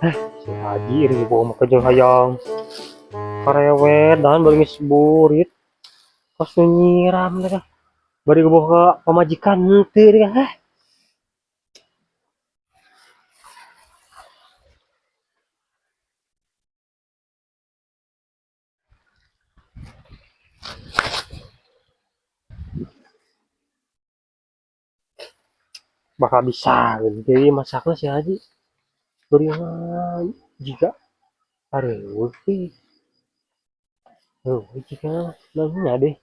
Si Haji ribu mah jeung hayang karewedan bari geus burit. Kos nu nyiram teh. Bari geboh ka pamajikan henteu deh. Bakal bisa gitu. Jadi masaknya si Haji bari jika areueuh euy. Heuh jika nanya deh.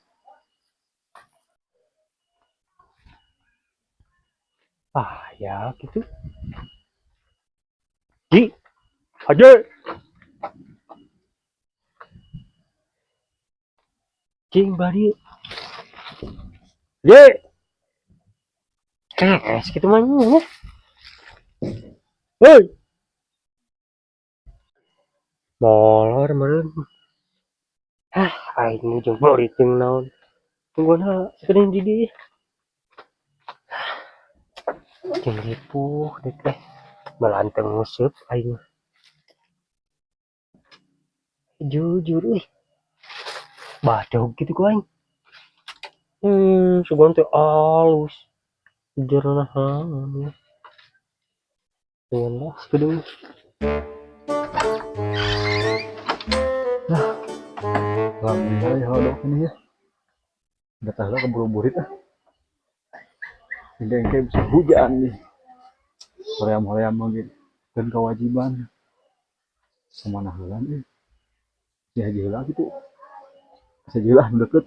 Ah ya gitu. Ji, Haji. Cing bari. Ye. Kees gitu mah nya. Hei. Molor meureun. Ah, aing jeung beurit jeung naon. Tungguan ha, sakedeung di dieu. Jeung ripuh deh teh. Melanteng nguseup aing. Jujur euy. Badog gitu ku aing. Sugan teh alus. Jujur nahan. Tungguan lah sakedeung. Alhamdulillah ya dok ini ya. Udah tahu lah keburu burit ah. Hingga kayak bisa hujan nih. Hoream-hoream gitu. Dan kewajiban. Kemana heula nih? Si Haji heula gitu. Si Haji heula nu deket.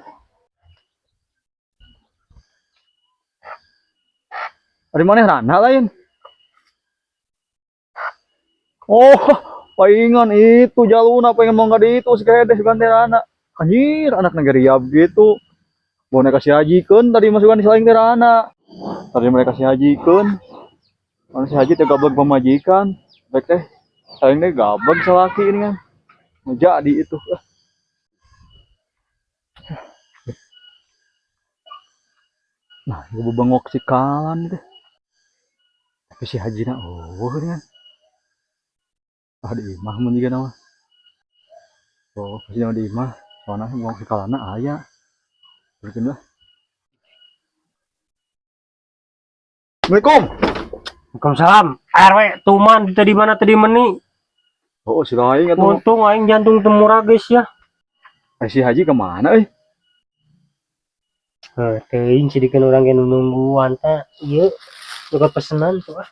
Ari maneh rana lain? Oh, palingan itu jaluna pengen mau nggak di itu si Kedes ganti rana. Anjir, anak negeri riab gitu. Boneka si Haji keun tadi masukan di saling teh rana. Tadi mereka si Haji keun. Mana si Haji teh gableg pamajikan. Rek teh saling teh gableg salaki ini kan. Mau jadi itu. Nah, ieu bebengok si kalan teh. Tapi si Haji na eueuh ini kan. Ah di imah mun jiga nama. Oh, pasti nama di imah. Soalnya bengok si kalana aya. Berikan lah. Assalamualaikum. Waalaikumsalam. RW tuman di tadi mana tadi meni. Oh, si lain atuh. Untung aing jantung temurah guys ya. Eh, si Haji kemana euy? Heuh, teuing sidikeun urang ge nu nungguan tah. Ieu boga pesenan tuh ah.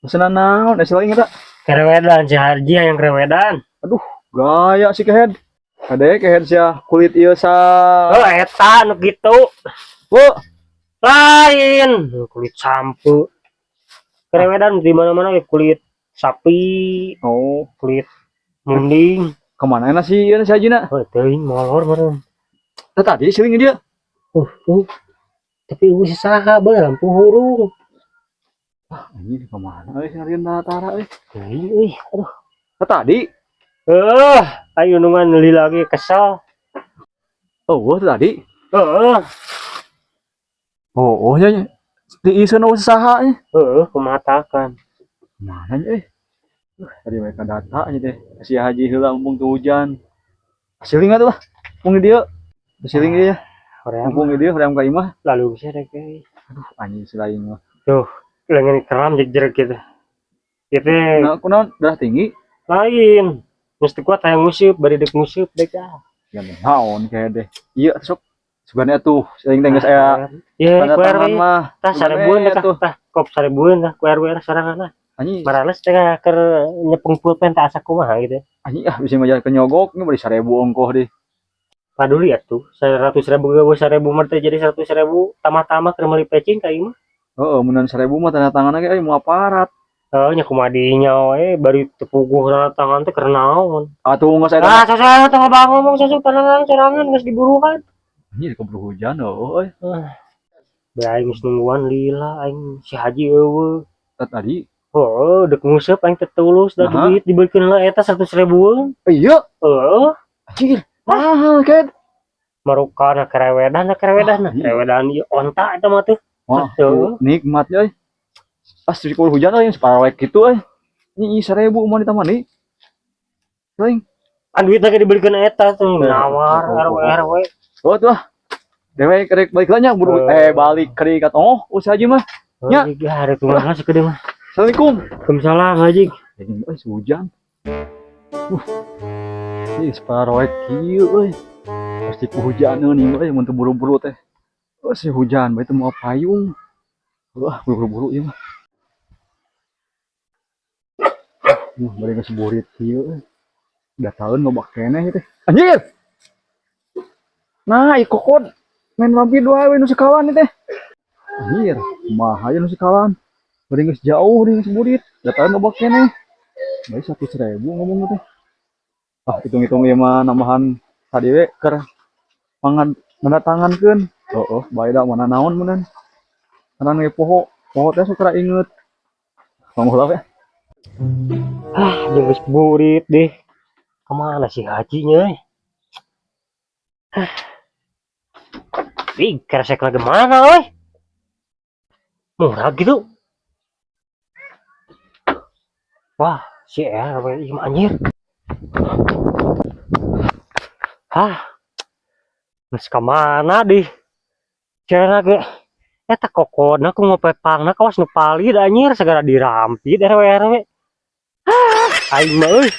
Pesenan naon? Eh, si lain eta? Kerewedan si Haji yang kerewedan. Aduh, gaya si Kehed. Kade Kehed sia kulit ieu sa. Oh, eta nu kitu. Oh, Lain kulit sampu. Kerewedan di mana-mana ge kulit sapi, oh, kulit munding. Kemana enak si ieu si Haji na? Oh, teuing molor meureun. Tah tadi si lain dia. Tapi eueuh si saha bae lampu hurung. Ah, anjir kemana euy si Aryan tara euy. Teuing euy, aduh. Tah tadi. Ayo nungan lila lagi kesel. Oh, tah tadi. Heeh. Oh, oh nya nya. Di iseun eueuh saha nya. Heeh, kumatakan. Mana nya euy? Tadi mereka data nya teh. Si Haji heula mumpung teu hujan. Siling atuh lah. Mumpung di dieu. Siling dia. Hoream. Mumpung di dieu hoream ka imah. Lalu bisa deh euy. Aduh, anjing si lain mah. Tuh, lengan keram jejer gitu. Gitu. Nah, kunaon darah tinggi? Lain. Mesti kuat hayang nguseup, bari dek nguseup dek ah. Ya naon kayak deh. Iya sok sugane atuh sering teh geus aya Iya, tanda ku tangan RW. mah. Tah sarebueun Sugane tah, atuh. tah kop sarebueun tah ku RW sorangan lah. Anjing, Marales teh keur nyepeng pulpen teh asa kumaha gitu. anjing ah bisa mah ke nyogok nya bari 1000 ongkoh deh. Paduli atuh, 100.000 ge 1000 mah teh jadi 100.000 tambah-tambah keur meuli pecin ka ieu mah. Heeh, mun 1000 mah tanda tangan ge euy moal parat. Heuh nya kumaha dinya we bari teu puguh tanda tangan teh keur naon. Atuh geus aya Ah, sosok tong loba ngomong sosok tanda tangan sorangan geus diburuhan. Anjir keburu hujan heueuh euy. Ah. Bae aing geus nungguan lila aing si Haji eueuh. Tah tadi. Heeh, dek nguseup aing teh tulus da Naha? duit dibelikeun lah eta 100.000-eun. Iya, Heeh, anjir. Mahal kan? Marukana kerewedan, kerewedan, Ah, iya. kerewedan ieu onta eta mah tuh. Wah, Betul. nikmat euy. Ah, si hujan euy, separek kitu euy. Ini 1000 mau ditambah nih. Aing. Kan duit lagi dibelikan eta tuh nawar Oh, RW oh, oh. RW. Oh tuh ah. Dewek rek balik lah nya buru Eh. eh balik ke kat oh si Haji mah. Ya. Ya, hari tuh mah segede mah. Assalamualaikum. Waalaikumsalam Haji. Ini euy hujan. Ih, separoek kieu euy. Pasti kehujanan nih euy mun teu buru-buru teh. Oh, si hujan bae teu mau payung. Wah, buru-buru ieu mah. Bari geus burit kieu euy. Udah tahun loba keneh ieu teh. Anjir. Nah, ieu kokod main vampir dua we nu sekawan ieu teh. Anjir, kumaha ieu nu sekawan. Bari geus jauh deui geus burit. Udah tahun loba keneh. Bae 100.000 ngomong teh. Ah, hitung-hitung ieu mah nambahan tadi we keur pangan nandatangankeun. Oh, bae da mana naon meunan. Karena ge poho, poho teh suka inget. Ngomong we. Ah, jeung geus burit deh. Kemana si Hajinya? Euy? Ah. Ih, keresek lagi mana, euy? Murah gitu. Wah, si RW ieu mah anjir. Hah. Geus ka mana deh? Cara ge eta kokodna ku ngopepangna kawas nu palid anjir segera dirampit RW RW. Ah, aing mah euy.